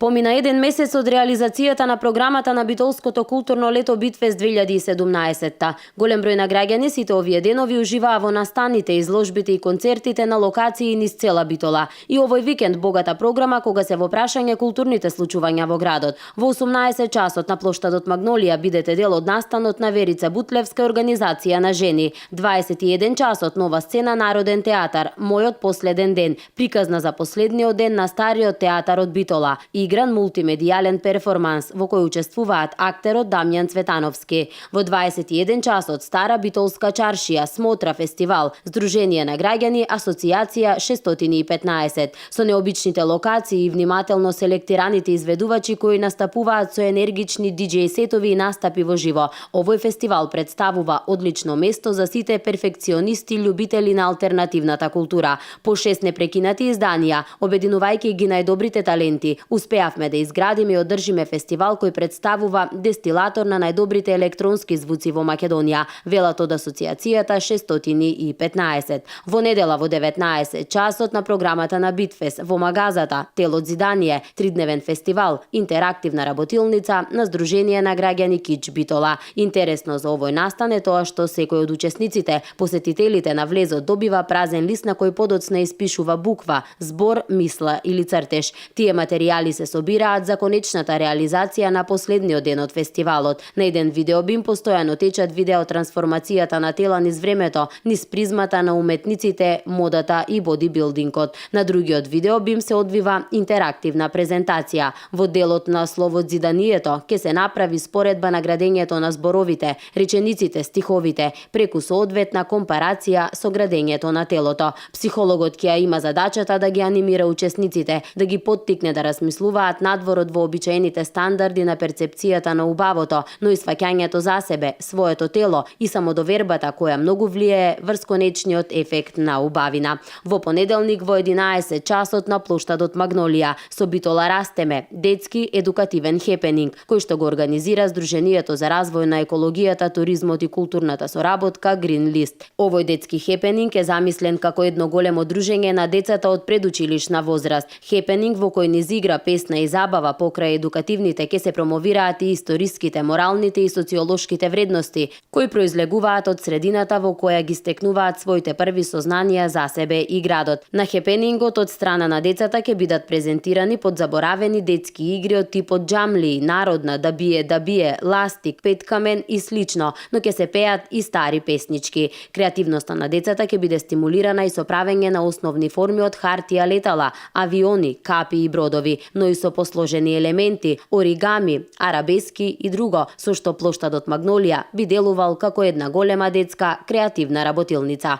Помина еден месец од реализацијата на програмата на Битолското културно лето Битфест 2017. Голем број на граѓани сите овие денови уживаа во настаните, изложбите и концертите на локации низ цела Битола. И овој викенд богата програма кога се во прашање културните случувања во градот. Во 18 часот на плоштадот Магнолија бидете дел од настанот на Верица Бутлевска организација на жени. 21 часот нова сцена Народен театар, Мојот последен ден, приказна за последниот ден на стариот театар од Битола. Игран мултимедијален перформанс во кој учествуваат актерот Дамјан Цветановски. Во 21 часот Стара Битолска чаршија, смотра фестивал, Сдружение на граѓани, асоциација 615. Со необичните локации и внимателно селектираните изведувачи кои настапуваат со енергични диџеј сетови и настапи во живо. Овој фестивал представува одлично место за сите перфекционисти, љубители на алтернативната култура. По 6 непрекинати изданија, обединувајќи ги најдобрите таленти, успеавме да изградиме и одржиме фестивал кој представува дестилатор на најдобрите електронски звуци во Македонија, велат од асоциацијата 615. Во недела во 19 часот на програмата на Битфест во Магазата, Телот Зидание, тридневен фестивал, интерактивна работилница на Сдружение на граѓани Кич Битола. Интересно за овој настан е тоа што секој од учесниците, посетителите на влезот добива празен лист на кој подоцна испишува буква, збор, мисла или цртеж. Тие материјали се собираат за конечната реализација на последниот ден од фестивалот. На еден видеобим постојано течат видео трансформацијата на тела низ времето, низ призмата на уметниците, модата и бодибилдингот. На другиот видеобим се одвива интерактивна презентација. Во делот на словот Зиданието ќе се направи споредба на градењето на зборовите, речениците, стиховите, преку соодветна компарација со градењето на телото. Психологот ќе има задачата да ги анимира учесниците, да ги поттикне да размислуваат надвор од вообичаените стандарди на перцепцијата на убавото, но и сваќањето за себе, своето тело и самодовербата која многу влијае врз конечниот ефект на убавина. Во понеделник во 11 часот на плоштадот Магнолија со Битола растеме, детски едукативен хепенинг, кој што го организира Сдруженијето за развој на екологијата, туризмот и културната соработка Green List. Овој детски хепенинг е замислен како едно големо дружење на децата од предучилишна возраст. Хепенинг во кој низ игра, песна и забава покрај едукативните ќе се промовираат и историските, моралните и социолошките вредности, кои произлегуваат од средината во која ги стекнуваат своите први сознанија за себе и градот. На хепенингот од страна на децата ќе бидат презентирани подзаборавени детски игри од типот џамли, народна, да бие, ластик, петкамен и слично, но ќе се пеат и стари песнички. Креативноста на децата ќе биде стимулирана и со правење на основни форми од хартија летала, авиони, капи и бродови, но и со посложени елементи, оригами, арабески и друго, со што плоштадот Магнолија би делувал како една голема детска креативна работилница.